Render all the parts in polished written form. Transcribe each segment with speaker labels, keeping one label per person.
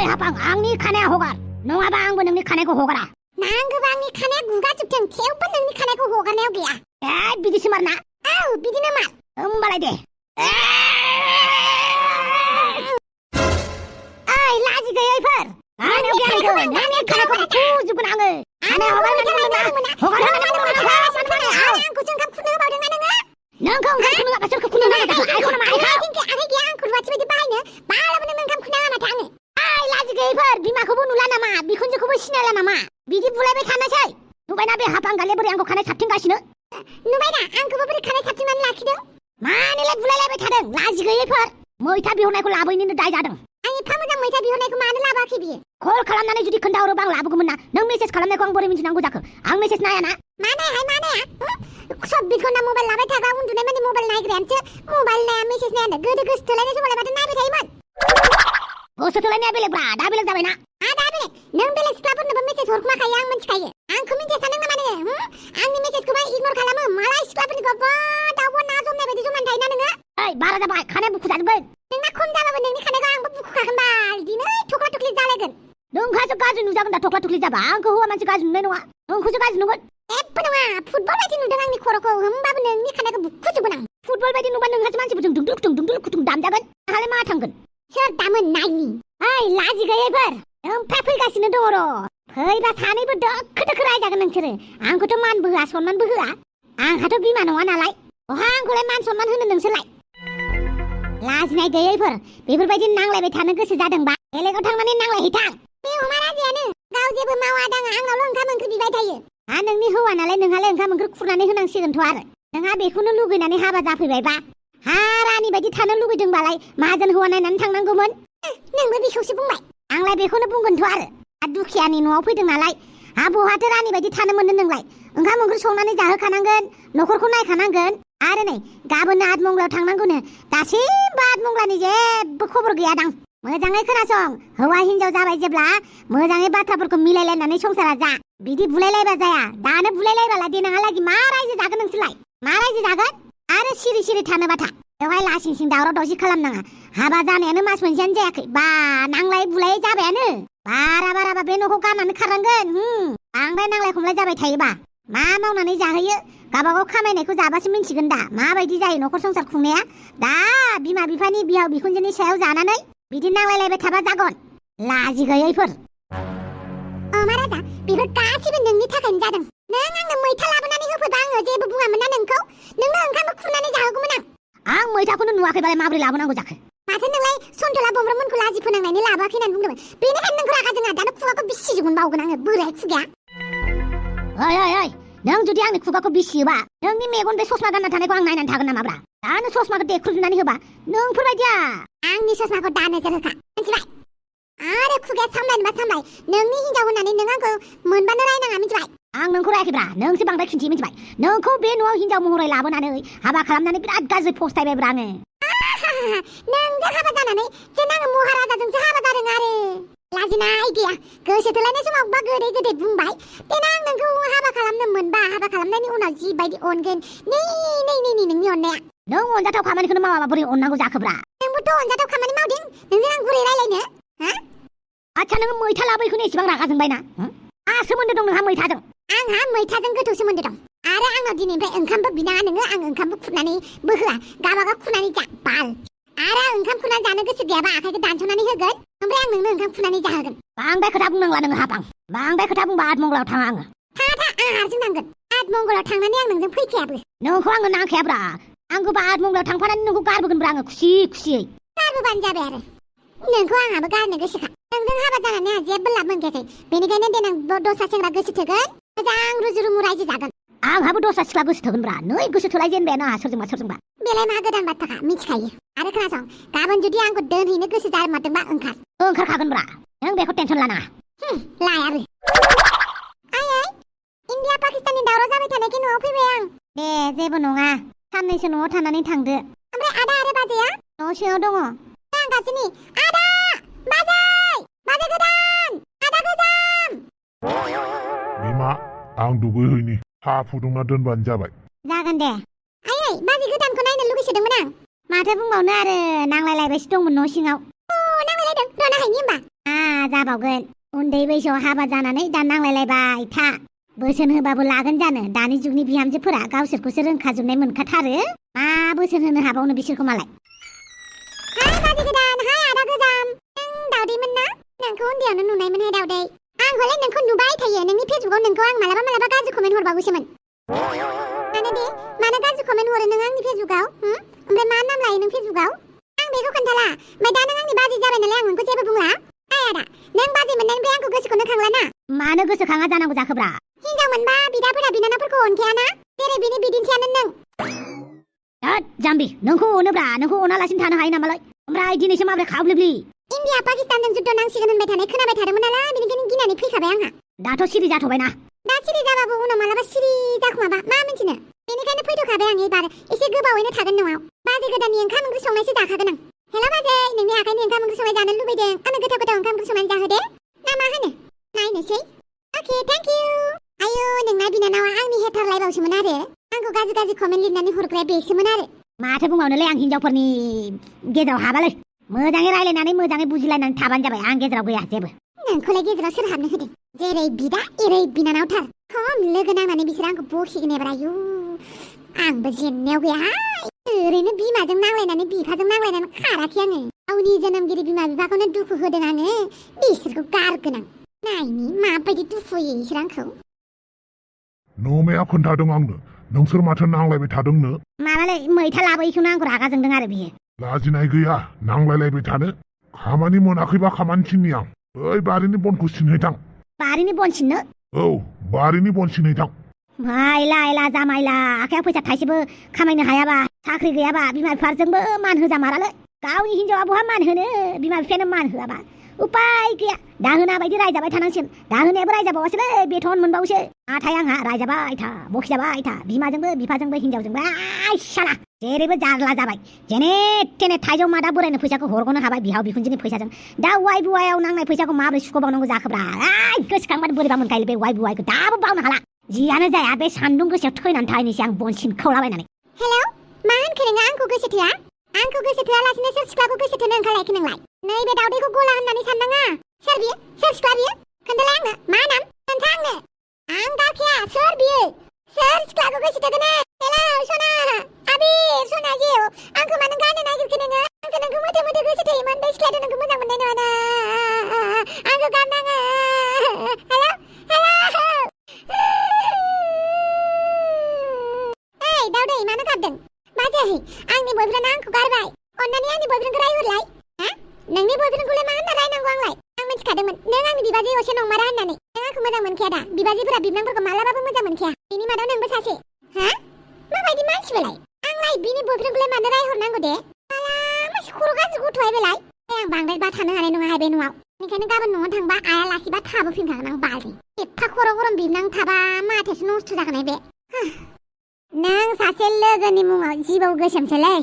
Speaker 1: ओइ हाफां आंनि खानाया हगार नङाबा आंबो नोंनि खानायखौ हगारा
Speaker 2: नांगौबा आंनि खानाया गुगाजोबथों थेवबो नोंनि खानायखौ हगारनायाव गैया
Speaker 1: बिदिसो मारना
Speaker 2: औ बिदिनो मार
Speaker 1: होमबालाय दे
Speaker 2: ओइ लाजि गैयैफोर
Speaker 1: आंनि खानायखौ फुजोबगोन आङो खानाय
Speaker 2: आंखौसो ओंखाम खुरनो होबावदों ना
Speaker 1: नोंखौ ओंखाम खुरनो होबा सोरखौ खुरनो नागिरदों आइखौ नामा आइखौ
Speaker 2: आखाइ गैया आं खुरबाथि बायदि बाहायनो मालाबा नों ओंखाम खुरनो होआ माथो आङो
Speaker 1: ओइ लाजि गैयैफोर बिमाखौबो नुला नामा बिखुनजोखौबो सिनायला नामा बिदि बुलायबाय थानोसै नुबायना बे हाफां गाले बोरै आंखौ खानाय साबथिंगासिनो
Speaker 2: नुबाय दा आंखौबो बोरै खानाय साबथिंनानै लाखिदों
Speaker 1: मानिलाय बुलायलायबाय थादों लाजि गैयैफोर मैथा बिहरनायखौ लाबोयैनो दाय जादों
Speaker 2: आं एफा मोजां मैथा बिहरनायखौ मानो लाबोआखै बियो
Speaker 1: कल खालामनानै जुदि खोन्थाहरोबा आं लाबोगौमोन ना नों मेसेज खालामनायखौ आं बोरै मिन्थिनांगौ जाखो आं मेसेज नायाना
Speaker 2: मानाया 24 घन्टा मबाइल लाबाय थाग्रा उन्दुनाय माने मबाइल नायग्रायानोसो मबाइल नाया मेसेज नायानो गोदो गोसोथोलायनाय समावलाय माथो नायबाय थायोमोन
Speaker 1: गोसोथोलायनाया बेलेगब्रा दा बेलेग जाबायना
Speaker 2: दा बेलेग नों बेलेग सिख्लाफोरनोबो मेसेज हरखुमाखायो आं मिन्थिखायो आंखौ मिन्थिया सानदों नामा नोङो आंनि मेसेजखौबो इगनर खालामो मालाय सिख्लाफोरनिखौ दाउबो ना जमनाय बायदि जमनानै थायोना नोङो
Speaker 1: ओइ बारा जाबाय खानाया बुखु जाजोबगोन
Speaker 2: नोंना खम जाबाबो नोंनि खानायखौ आंबो बुखुखागोन बाल दिनै थख्ला थख्लि जालायगोन
Speaker 1: नोंहासो गाज्रि नुजागोन दा थख्ला थख्लि जाबा आंखौ हौवा मानसि गाज्रि नुनाय नङा नोंखौसो गाज्रि नुगोन
Speaker 2: एब्बो नङा फुटबल बायदि नुदों आंनि खर'खौ होमबाबो नोंनि खानायखौ बुखुजोबगोन आं
Speaker 1: फुटबल बायदि नुबा नोंहासो मानसिफोरजों दुंदुल खुथुं दामजागोन नोंहालाय मा थांगोन
Speaker 2: सोर दामोन नायनि
Speaker 1: ओइ लाजि गैयैफोर ओमफ्राय फैगासिनो दङ र' फैबा सानैबो दोखो दोखो रायजागोन नोंसोरो आंखौथ' मानबो होआ सनमानबो होआ आंहाथ' बिमा नङा नालाय अहा आंखौलाय मान सनमान होनो नोंसोरलाय लाजिनाय गैयैफोर बेफोरबायदि नांलायबाय थानो गोसो जादोंबा बेलेगाव थांनानै नांलायहैथां
Speaker 2: बे अमाराजायानो गाव जेबो मावा दाङा आंनावल' ओंखाम ओंख्रि बिबाय थायो
Speaker 1: नोंनि हौवा नालाय नोंहालाय ओंखाम ओंख्रि खुरनानै होनांसिगोनथ' आरो नोंहा बेखौनो लुगैनानै हाबा जाफैबायबा रानि बायदि थानो लुगैदोंबालाय माहाजोन हौवा नायनानै थांनांगौमोन
Speaker 2: नोंबो बेखौसो बुंबाय
Speaker 1: आंलाय बेखौनो बुंगोनथ' आरो दुखियानि न'आव फैदों नालाय बहाथो रानि बायदि थानो मोननो नोंलाय ओंखाम ओंख्रि संनानै जाहोखानांगोन न'खरखौ नायखानांगोन आरो नै गाबोननो आठमंगलायाव थांनांगौनो दासिमबो आठमंगलानि जेबो खबर गैयादां मोजाङै खोनासं हौवा हिनजाव जाबाय जेब्ला मोजाङै बाथ्राफोरखौ मिलायलायनानै संसारा जा बिदि बुलायलायबा जाया दानो बुलायलायबाला देनाङालागि मा रायजो जागोन नोंसोरलाय मा रायजो जागोन आरो सिरि सिरि थानो बाथा बेवहाय लासिं सिं दावराव दावसि खालामनाङा हाबा जानायानो मास मोनसेयानो जायाखै बा नांलाय बुलाय जाबायानो बारा बे न'खौ गारनानै खारनांगोन बांद्राय नांलाय खमलाय जाबाय थायोबा मा मावनानै जाहोयो गावबागाव खामायनायखौ जाबासो मिन्थिगोन दा माबायदि जायो न'खर संसार खुंनाया दा बिमा बिफानि बिहाव बिखुनजोनि सायाव जानानै बिदि नांलायलायबाय थाबा जागोन लाजि गैयैफोर
Speaker 2: अमाराजा बेफोर गासिबो नोंनि थाखायनो जादों नों आंनो मैथा लाबोनानै होफैबा आङो जेबो बुङामोन ना नोंखौ नोंनो ओंखामबो खुरनानै जाहोगौमोन
Speaker 1: आं मैथाखौनो नुवाखैबालाय माबोरै लाबोनांगौ जाखो
Speaker 2: माथो नोंलाय सन्थला बम्ब्रमोनखौ लाजि फोनांनायनि लाबोआखै होननानै बुंदोंमोन बेनिखायनो नोंखौ रागा जोंहा दानो खुगाखौ बिसिजोबगोन बावगोन आङो बोराय खुगाया
Speaker 1: ओइ नों जुदि आंनि खुगाखौ बिसियोबा नोंनि मेगन बे ससमा गानना थानायखौ आं नायनानै थागोन नामाब्रा दानो ससमाखौ देख्रुबजोबनानै होबा नोंफोरबायदिया
Speaker 2: आंनि ससमाखौ दा नोजोर होखा मिथिबाय आरो खुगाया सामलायनोबा सामलाय नोंनि हिनजाव होननानै नों आंखौ मोनबानो रायनाङा मिथिबाय
Speaker 1: आं नोंखौ रायाखैब्रा नोंसो बांद्राय खिन्थियो मिथिबाय नोंखौ बे न'आव हिनजाव महरै लाबोनानै हाबा खालामनानै बिराद गाज्रि फस्थायबायब्रा आङो
Speaker 2: नोंजों हाबा जानानै जेन आङो महाराजाजोंसो हाबा जादों आरो लाजिनाय गैया गोसो थोलायनाय समाव बा गोदै बुंबाय देनां आं नोंखौ हाबा खालामनो मोनबा हाबा खालामनायनि उनाव जिबायदि अनगोन नै नोंनि अननाया
Speaker 1: नों अनजाथाव खामानिखौनो मावाबा बोरै अननांगौ जाखोब्रा
Speaker 2: नोंबोथ' अनजाथाव खामानि मावदों नोंजों आं गुरै रायलायनो
Speaker 1: आच्छा नोङो मैथा लाबोयखौनो एसेबां रागा जोंबायना मा सोमोन्दो दं नोंहा मैथाजों
Speaker 2: आंहा मैथाजों गोथौ सोमोन्दो दं आरो आंनाव दिनैनिफ्राय ओंखामबो बिनाङा नोङो आं ओंखामबो खुरनानैबो होआ गावबागाव खुरनानै जा बाल आरो आं ओंखाम खुरनानै जानो गोसो गैयाबा आखाइखौ दानस'नानै होगोन ओमफ्राय आं नोंनो ओंखाम खुरनानै जाहोगोन
Speaker 1: बांद्राय खोथा बुंनांला नोङो हाफां बांद्राय खोथा बुंबा आठमंगलायाव थाङा आङो
Speaker 2: थाङा आं हारसिं थांगोन आठमंगलायाव थांनानै आं नोंजों फैखायाबो
Speaker 1: नोंखौ आङो नांखायाब्रा आंखौबा आठमंगलायाव थांफानानै नोंखौ गारबोगोनब्रा आङो खुसियै
Speaker 2: गारबोबानो जाबाय आरो नोंखौ आंहाबो गारनो गोसोखा नोंजों हाबा जानानै आंहा जेबो लाब मोनखायाखै बेनिखायनो देनां दस्रा सेंग्रा गोसो थोगोन मोजां रुजु रुमु रायजो जागोन
Speaker 1: आंहाबो दस्रा सिख्ला गोसो थोगोनब्रा नै गोसो थोलायजेनबायानो आंहा सोरजोंबा
Speaker 2: बेलाय मा गोदान बाथ्राखा मिथिखायो आरो खोनासं गाबोन जुदि आंखौ दोनहैनो गोसो जामारदोंबा
Speaker 1: ओंखारखागोनब्रा नों बेखौ टेनसन लानाङा
Speaker 2: लाय आरो आयै इन्डिया पाकिस्ताननि दावराव जाबाय थानायखि न'आव फैबाय आं
Speaker 1: दे जेबो नङा साननैसो न'आव थानानै थांदो
Speaker 2: ओमफ्राय आदा आरो बाजैया
Speaker 1: न' सिङाव दङ
Speaker 2: आं गासिनि आदा बाजै गोदान आदा गोजाम
Speaker 3: बिमा आं दुगैहैनि साहा फुदुंना दोनबानो जाबाय
Speaker 2: जागोन दे आयै बाजै गोदानखौ नायनो लुगैसोदोंमोन आं
Speaker 1: माथो बुंबावनो आरो नांलायलायबायसो दंमोन न' सिङाव
Speaker 2: नांलायलायदों र' नायहैनि होमबा
Speaker 1: जाबावगोन उन्दै बैसोआव हाबा जानानै दा नांलायलायबाय था बोसोन होबाबो लागोन जानो दानि जुगनि बिहामजोफोरा गावसोरखौसो रोंखाजोबनाय मोनखाथारो मा बोसोन होनो हाबावनो बिसोरखौ मालाय
Speaker 2: हाय बाजै गोदान हाय आदा गोजाम नों दावदैमोन ना नोंखौ उन्दैयावनो नुनायमोनहाय दावदै आं हले नोंखौ नुबाय थायो नोंनि फेसबुकआव नोंखौ आं मालाबा गाज्रि कमेन्ट हरबावोसोमोन मानो गाज्रि कमेन्ट हरो नों आंनि फेसबुकआव ओमफ्राय मा नाम लायो नों फेसबुकआव आं बेखौ खोन्थाला ओमफ्राय दा नों आंनि बाजै जाबाय नालाय आं नोंखौ जेबो बुंला हाय आदा नों बाजै मोननायनिफ्राय आंखौ गोसोखौनो खांला ना
Speaker 1: मानो गोसोखाङा जानांगौ जाखोब्रा
Speaker 2: हिनजाव मोनबा बिदाफोरा बिनानावफोरखौ अनखायाना जेरै बिनि बिदिन्थियानो नों
Speaker 1: होद जाम्बि नोंखौ अनोब्रा नोंखौ अनालासिनो थानो हायो नामालाय ओमफ्राय दिनैसो माब्रै खावब्लिब्लि
Speaker 2: इन्डिया पाकिस्तानजों जुद्ध नांसिगोन होनबाय थानाय खोनाबाय थादोंमोन नालाय बेनिखायनो गिनानै फैखाबाय आंहा
Speaker 1: दाथ' सिरि जाथ'बायना
Speaker 2: दा सिरि जाबाबो उनाव मालाबा सिरि जाखुमाबा मा मिन्थिनो बेनिखायनो फैथ'खाबाय आं एबार एसे गोबावैनो थागोन न'आव बाजै गोदाननि ओंखाम ओंख्रि संनायसो जाखागोन आं हेल' बाजै नोंनि आखाइनि ओंखाम ओंख्रि संनाय जानो लुबैदों आंनो गोथाव ओंखाम ओंख्रि संनानै जाहोदे ना मा होनो नायनोसै अके थेंक इउ आयु नोंना बिनानावा आंनि हेटारलायबावसोमोन आरो आंखौ गाज्रि कमेन्ट लिरनानै हरग्राया बेसोमोन आरो
Speaker 1: माथो बुंबावनोलै आं हिनजावफोरनि गेजेराव हाबालै मोजाङै रायलायनानै मोजाङै बुजिलायनानै थाबानो जाबाय आं गेजेराव गैया जेबो
Speaker 2: नोंखौलाय गेजेराव सोर हाबनो होदों जेरै बिदा एरै बिनानावथार खम लोगो नांनानै बिसोर आंखौ बखिगोन एबार आयु आंबो जेननायाव गैया ओरैनो बिमाजों नांलायनानै बिफाजों नांलायनानै खाराखै आङो गावनि जोनोमगिरि बिमा बिफाखौनो दुखु होदों आङो बिसोरखौ गारगोन आं नायनि माबायदि दुखु होयो बिसोर आंखौ
Speaker 3: नोमाया खोन्थादों आंनो नोंसोर माथो नांलायबाय थादोंनो
Speaker 1: माबालै मैथा लाबोयैखौनो आंखौ रागा जोंदों आरो बियो
Speaker 3: लाजिनाय गैया नांलायलायबाय थानो खामानि मोनाखैबा खामानि थिननि आं बै बारिनि बनखौ सिनहैथां
Speaker 1: बारिनि बन सिननो
Speaker 3: औ बारिनि बन सिनहैथां
Speaker 1: हायला जामायला आखाइयाव फैसा थाइसेबो खामायनो हायाबा साख्रि गैयाबा बिमा बिफाजोंबो मान होजामारालै गावनि हिनजावा बहा मान होनो बिमा बिफायानो मान होआबा उपाय गैया दाहोना बायदि रायजाबाय थानांसिगोन दाहोनायाबो रायजाबावासैलै बेथन मोनबावोसो नाथाय आंहा रायजाबाय था बखिजाबाय था बिमाजोंबो बिफाजोंबो हिनजावजोंबो आइसाला जेरैबो जारला जाबाय जेने थेने थाइजौ मादा बोरायनो फैसाखौ हरग'नो हाबाय बिहाव बिखुनजोनि फैसाजों दा वाइ बुवायाव नांनाय फैसाखौ माबोरै सुख'बावनांगौ जाखोब्रा गोसोखांबानो बोरैबा मोनखायोलै बे वाइ बुवायखौ दाबो बावनो हाला जियानो जाया बे सान्दुं गोसायाव थैनानै थाहैनोसै आं बन सिनखावलाबायनानै
Speaker 2: हेलौ मा होनखो नोङो आंखौ गोसो थोआ आंखौ गोसो थोआलासिनो सोर सिख्लाखौ गोसो थोनो ओंखारलायखो नोंलाय नैबे दावदैखौ गला होननानै साननाङा सोर बियो सोर सिख्ला बियो खोन्थालाय आंनो मा नाम खोन्था आंनो आं गारखाया सोर बियो सोर सिख्लाखौ गोसो थोगोन हेलौ सना आबिर सना जिउ आंखौ मानो गारनो नागिरखो नोङो आंखौ नोंखौ मोथे मोथे गोसो थोयोमोन बे सिख्लायाथ' नोंखौ मोजां मोननाय नङाना आंखौ गारनाङा हेलौ ओइ दावदै मानो गारदों बाजै आंनि बयफ्रेन्डआ आंखौ गारबाय अन्नानै आंनि बयफ्रेन्डखौ रायहरलाय हा नोंनि बयफ्रेन्डखौलाय मा होनना रायनांगौ आंलाय आं मिथिखादोंमोन नों आंनि बिबाजै असे नंमारा होननानै नों आंखौ मोजां मोनखाया दा बिबाजैफोरा बिबनांफोरखौ मालाबाबो मोजां मोनखाया बिनि मादाव नोंबो सासे हा माबायदि मानसिबोलाय आंलाय बिनि बयफ्रेन्डखौलाय मानो रायहरनांगौ दे माला मानसि खर' गाज्रि गथ'हाय बेलाय आं बांद्रायबा थानो हानाय नङाहाय बे न'आव बेनिखायनो गाबोन न'आव थांबा आया लाखिबा थाबोफिनखागोन आं बालि एफा खर' गरम बिबनां थाबा माथोसो नस्थ' जाखानाय बे नों सासे लोगोनि मुङाव जिबौ गोसोमसोलै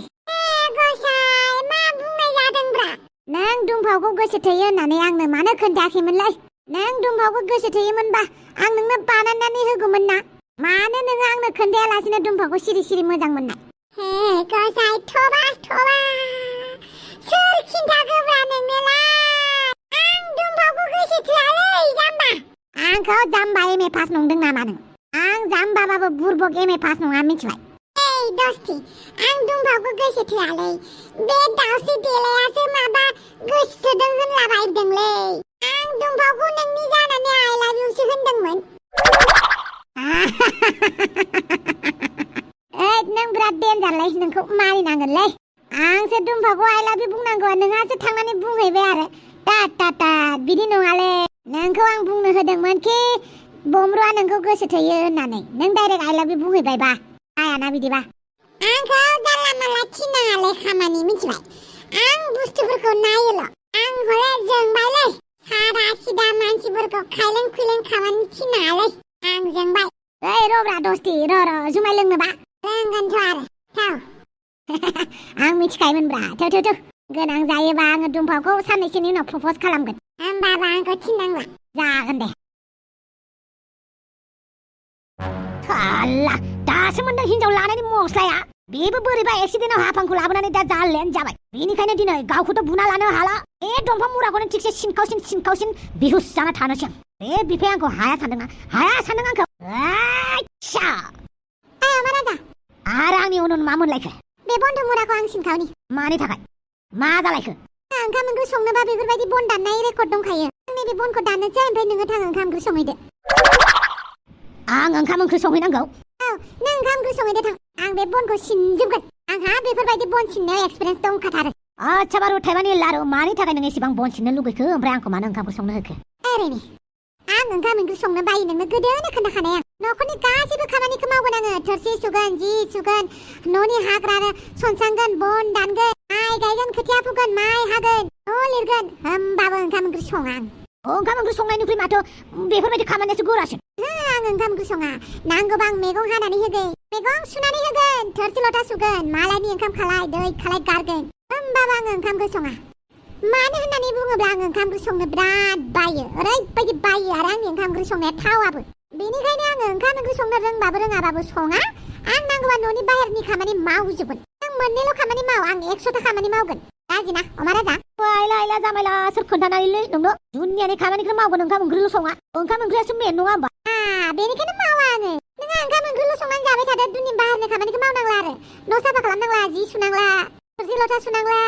Speaker 2: गसाय मा बुंनाय जादोंब्रा नों दुमफावखौ गोसो थोयो होननानै आंनो मानो खोन्थायाखैमोनलै नों दुमफावखौ गोसो थोयोमोनबा आं नोंनो बानायनानै होगौमोन ना मानो नोङो आंनो खोन्थायालासिनो दुमफावखौ सिरि सिरि मोजां मोननाय हे गसाय थबा सोर खिन्थाखोब्रा नोंनोलाय आं दुमफावखौ गोसो थोआलै जाम्बा आंखौ जाम्बा एम ए पास नंदों नामा नों आं जाम्बाबाबो बुरबक एम ए पास नङा मिथिबाय ओइ दस्ति आं दुमफावखौ गोसो थोआलै बे दाउस्रि देलायासो माबा गोसो थोदों होनलाबायदोंलै आं दुमफावखौ नोंनि जानानै आइ लाभ इउसो होनदोंमोन
Speaker 1: ओइ नों बिराद डेन्जारलै नोंखौ मानिनांगोनलै आंसो दुमफावखौ आइ लाभ इउ बुंनांगौआ नोंहासो थांनानै बुंहैबाय आरो तात बिदि नङालै नोंखौ आं बुंनो होदोंमोन कि बमरुआ नोंखौ गोसो थोयो होननानै नों डाइरेक्ट आइ लाभ इउ बुंहैबायबा आयाना बिदिबा
Speaker 2: आंखौ जानला मानला थिनाङालै खामानि मिथिबाय आं बुस्थुफोरखौ नायोल' आं हले जोंबायलै सादा सिदा मानसिफोरखौ खायलें खुइलें खामानि थिनाङालै आं जोंबाय
Speaker 1: ओइ रब्रा दस्ति र' जुमाय लोंनोबा
Speaker 2: लोंगोनथ' आरो थाव
Speaker 1: आं मिथिखायोमोनब्रा थौ गोनां जायोबा आङो दुमफावखौ साननैसोनि उनाव प्रप'ज खालामगोन
Speaker 2: होमबाबो आंखौ थिननांला
Speaker 1: जागोन दे दासो मोनदों हिनजाव लानायनि मस्लाया बेबो बोरैबा एक्सिडेन्टआव हाफांखौ लाबोनानै दा जालेन जाबाय बेनिखायनो दिनै गावखौथ' बुना लानो हाला बे दंफां मुराखौनो थिगसे सिनखावसिन बिहुस जाना थानोसै आं बे बिफाया आंखौ हाया सानदों आंखौ आच्छा
Speaker 2: अमाराजा
Speaker 1: आरो आंनि उनाव मा मोनलायखो
Speaker 2: बे बन्ध मुराखौ आं सिनखावनि
Speaker 1: मानि थाखाय मा जालायखो
Speaker 2: ओंखाम ओंख्रि संनोबा बेफोरबायदि बन दाननाय रेकर्ड दंखायो आंनि बे बनखौ दाननोसै ओमफ्राय नोङो थां ओंखाम ओंख्रि संहैदो
Speaker 1: आं ओंखाम ओंख्रि संहैनांगौ
Speaker 2: औ नों ओंखाम ओंख्रि संहैदो थां आं बे बनखौ सिनजोबगोन आंहा बेफोरबायदि बन सिननायाव एक्सपिरियेन्स दंखाथारो
Speaker 1: आच्छा बारु थाइबानि लारु मानि थाखाय नों एसेबां बन सिननो लुगैखो ओमफ्राय आंखौ मानो ओंखामखौ संनो होखो
Speaker 2: ओरैनो आं ओंखाम ओंख्रि संनो बायो नोंनो गोदोनो खोन्थाखानाय आं न'खरनि गासैबो खामानिखौ मावगोन आङो थोरसि सुगोन जि सुगोन न'नि हाग्रा सनस्रांगोन बन दानगोन माइ गायगोन खोथिया फुगोन माइ हागोन न' लिरगोन होमबाबो ओंखाम ओंख्रि सङा आं
Speaker 1: ओंखाम ओंख्रि संनायनिख्रुइ माथो बेफोरबायदि खामानियासो गोरासिन
Speaker 2: आं ओंखाम ओंख्रि सङा नांगौबा आं मैगं हानानै होगोन मैगं सुनानै होगोन थोरसि लथा सुगोन मालायनि ओंखाम खालाय दै खालाय गारगोन होमबाबो आं ओंखाम ओंख्रि सङा मानो होननानै बुङोब्ला आं ओंखाम ओंख्रि संनो बिराद बायो ओरैबायदि बायो आरो आंनि ओंखाम ओंख्रि संनाया थावाबो बेनिखायनो आङो ओंखाम ओंख्रि संनो रोंबाबो रोङाबाबो सङा आं नांगौबा न'नि बाहेरनि खामानि मावजोबगोन आं मोननैल' खामानि माव आं 100ता खामानि मावगोन राजिना अमाराजा
Speaker 1: लायला जामायला सोर खोन्थानायलै नोंनो दुनियानि खामानिखौ मावगोन ओंखाम ओंख्रिल' सङा ओंखाम ओंख्रियासो मेन नङा होमबा
Speaker 2: बेनिखायनो मावा आङो नोङो ओंखाम ओंख्रिल' संनानै जाबाय थादो दुनि बाहेरनि खामानिखौ मावनांला आरो न' साफा खालामनांला जि सुनांला थोरसि लथा सुनांला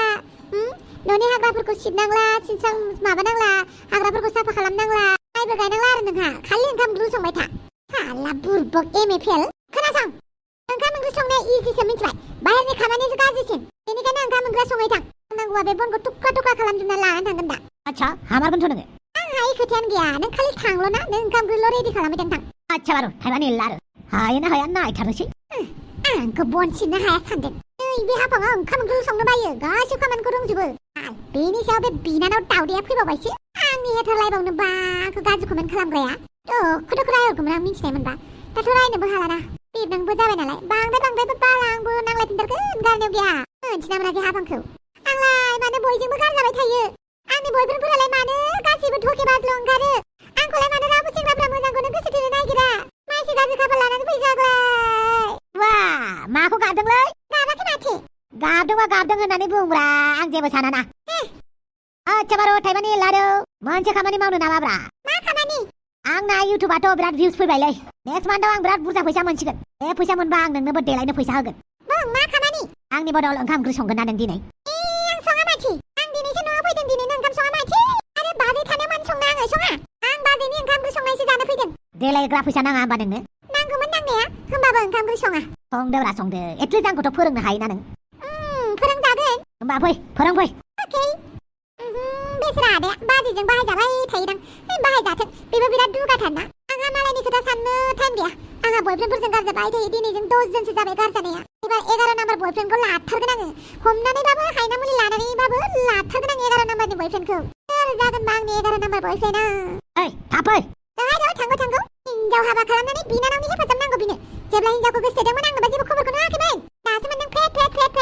Speaker 2: न'नि हाग्राफोरखौ सिबनांला सिनस्रां माबानांला हाग्राफोरखौ साफा खालामनांला माइबो गायनांला आरो नोंहा खालि ओंखाम ओंख्रि संबाय था साला बुरबक फेल खोनासं ओंखाम ओंख्रि संनाया इजिसो मिथिबाय बाहेरनि खामानियासो गाज्रिसिन बेनिखायनो ओंखाम ओंख्रिया संबाय थां नांगौबा बे बनखौ थुख्रा खालामजोबना लानानै थांगोन दा
Speaker 1: आच्छा हामारगोनथ' नोङो
Speaker 2: आं हायै खोथायानो गैया नों खालि थांल' ना नों ओंखाम ओंख्रिल' रेडि खालामबाय थां
Speaker 1: आच्छा बारु थाइबानि लारु हायोना हाया नायथारनोसै
Speaker 2: आंखौ बन सिननो हाया सानदों बे हाफाङा ओंखाम ओंख्रि संनो बायो गासिबो खामानिखौ रोंजोबो बेनि सायाव बे बिनानाव दावदैया फैबावबायसो आंनि हेथार लायबावनो बा आंखौ गाज्रि कमेन्ट खालामग्राया दोखो रायहरगौमोन आं मिथिनाय मोनबा दाथ' रायनोबो हालाना बिबनांबो जाबाय नालाय बांद्रायबो बाला आंबो नांलायफिनथारगोन गारनायाव गैया मिथिना मोनाखै हाफांखौ आंलाय मानो बयजोंबो गारजाबाय थायो आंनि बयफ्रेन्डफोरालाय मानो गासिबो धके बाज्ल' ओंखारो आंखौलाय मानो रावबो सेंग्राफ्रा मोजांखौनो गोसो थोनो नागिरा मानसि गाज्रि खाफाल लानानै फैखाग्लाय
Speaker 1: वा माखौ गाबदोंलै
Speaker 2: गाबाखै माथो
Speaker 1: गाबदोंबा गाबदों होननानै बुंब्रा आं जेबो सानाना आच्छा बारु थाइबानि लारु मोनसे खामानि मावनो नामाब्रा
Speaker 2: मा खामानि
Speaker 1: आंना इउटुबाथ' बिराद भिउस फैबायलै नेक्स्ट मान्थआव आं बिराद बुरजा फैसा मोनसिगोन बे फैसा मोनबा आं नोंनोबो देलायनो फैसा होगोन
Speaker 2: मा खामानि
Speaker 1: आंनि बदल ओंखाम ओंख्रि संगोन ना नों दिनै
Speaker 2: आं सङा माथो आं दिनैसो न'आव फैदों दिनैनो ओंखाम सङा माथो आरो बाजै थानायाव मानो संना आङो सङा आं बाजैनि ओंखाम ओंख्रि संनायसो जानो फैदों
Speaker 1: देलायग्रा फैसा नाङा होमबा नोंनो
Speaker 2: नांगौमोन नांनाया होमबाबो ओंखाम ओंख्रि सङा
Speaker 1: संदोब्रा संदो एटलिस्ट आंखौथ' फोरोंनो हायोना नों
Speaker 2: फोरोंजागोन
Speaker 1: होमबा फै फोरोंफै
Speaker 2: अके बेसरा आदाया बाजैजों बाहायजाबाय थायोदां बाहायजाथों बेबो बिराद दुगाथारना आंहा मालायनि खोथा साननो टाइम गैया आंहा बयफ्रेन्डफोरजों गारजाबाय थायो दिनैजों 10 जनसो जाबाय गारजानाया एबार 11 नाम्बार बयफ्रेन्डखौ लाथारगोन आङो हमनानैबाबो हायना मुलि लानानैबाबो लाथारगोन आं 11 नाम्बारनि बयफ्रेन्डखौ सोर जागोनबा आंनि 11 नाम्बार बयफ्रेन्डआ
Speaker 1: ओइ थाब फै
Speaker 2: थांगौ हिनजाव हाबा खालामनानै बिनानावनि हेफाजाब नांगौ बिनो जेब्ला हिनजावखौ गोसोथोदोंमोन आंनोबा जेबो खबरखौनो होआखैमोन दासो मोनदों फ्लेट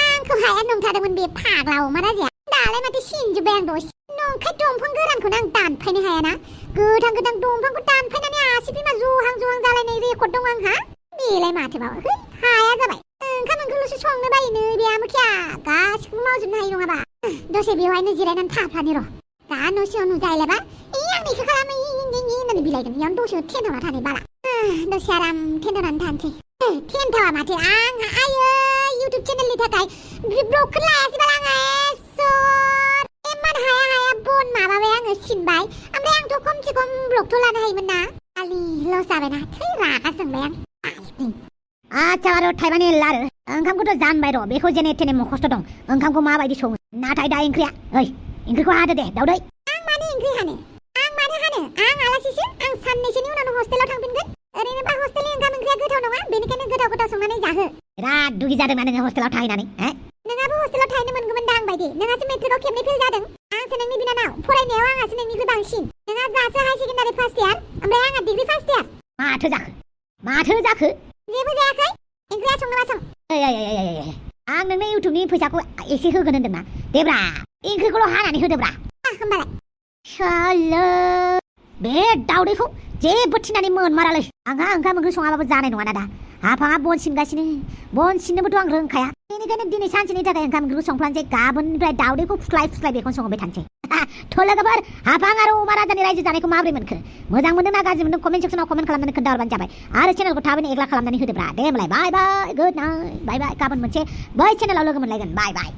Speaker 2: आंखौ हाया नंथारदोंमोन बे फाग्ला अमाराजाया दालाय माथो सिनजोब्बाय आं दसे नंखाय दंफां गोरानखौनो आं दानफायनो हायाना गोथां दंफांखौ दानफायनानै आसि बिमा जहां जालायनाय रेकर्ड दं आंहा बेलाय माथो मावो हाया जाबाय ओंखाम ओंख्रिल'सो संनो बायो नै बे आमोखिया गासिखौबो मावजोबनो हायो नङाबा दसे बेवहायनो जिरायनानै थाफानि र' दा न' सिङाव नुजायलायबा आं बेखौ खालामो होननानै बिलायगोन इयावनो दसे थेन्थ'ना थानाय बाला दसे आराम थेन्थ'नानै थानोसै थेन्थ'आ माथो आंहा आयै इउटुब चेनेलनि थाखाय ब्लगखौ लायासै बाला आङो इमान हाया बन माबाबाय आङो सिनबाय ओमफ्राय आंथ' खमसे खम ब्लगथ' लानो हायोमोन ना खालि लस जाबायना थै रागा जोंबाय आं
Speaker 1: आच्छा बारु थाइबानि लारु ओंखामखौथ' जानबाय र' बेखौ जेने थेने खस्थ' दं ओंखामखौ माबायदि सङो नाथाय दा ओंख्रिया ओइ ओंख्रिखौ हादो दे दावदै
Speaker 2: आं मानो ओंख्रि हानो आं आलासिसो आं साननैसोनि उनावनो हस्टेलाव थांफिनगोन ओरैनोबा हस्टेलनि ओंखाम ओंख्रिया गोथाव नङा बेनिखायनो गोथाव संनानै जाहो
Speaker 1: बिराद दुगि जादोंना नोङो हस्टेलाव थाहैनानै
Speaker 2: नोंहाबो हस्टेलाव थाहैनो मोनगौमोन दां बायदि नोंहासो मेट्रिकआव खेबनै फेल जादों आंसो नोंनि बिनानाव फरायनायाव आंहासो नोंनिख्रुइ बांसिन नोंहा दासो हाई सेकेन्डारि फार्स्ट इयार ओमफ्राय आंहा डिग्री फार्स्ट इयार
Speaker 1: माथो जाखो
Speaker 2: जेबो जायाखै ओंख्रिया संनोबा सं
Speaker 1: आं नोंनो इउटुबनि फैसाखौ एसे होगोन होनदोंना देब्रा ओंख्रिखौल' हानानै होदोब्रा
Speaker 2: होमबालाय
Speaker 1: सालो बे दावदैखौ जेबो थिनानै मोनमारालै आंहा ओंखाम ओंख्रि सङाबाबो जानाय नङाना दा हाफाङा बन सिनगासिनो बन सिननोबोथ' आं रोंखाया बेनिखायनो दिनै सानसेनि थाखाय ओंखाम ओंख्रिखौ संफ्लानोसै गाबोननिफ्राय दावदैखौ फुस्लाय फुस्लाय बेखौनो संबाय थानोसै थ' लोगोफोर हाफां आरो अमाराजानि रायजो जानायखौ माबोरै मोनखो मोजां मोनदों ना गाज्रि मोनदों कमेन्ट सेक्सनाव कमेन्ट खालामनानै खोन्थाहरबानो जाबाय आरो चेनेलखौ थाबैनो एग्ला खालामनानै होदोब्रा दे होमबालाय बाय बाय गुड नाइट बाय बाय गाबोन मोनसे बै चेनेलाव लोगो मोनलायगोन बाय बाय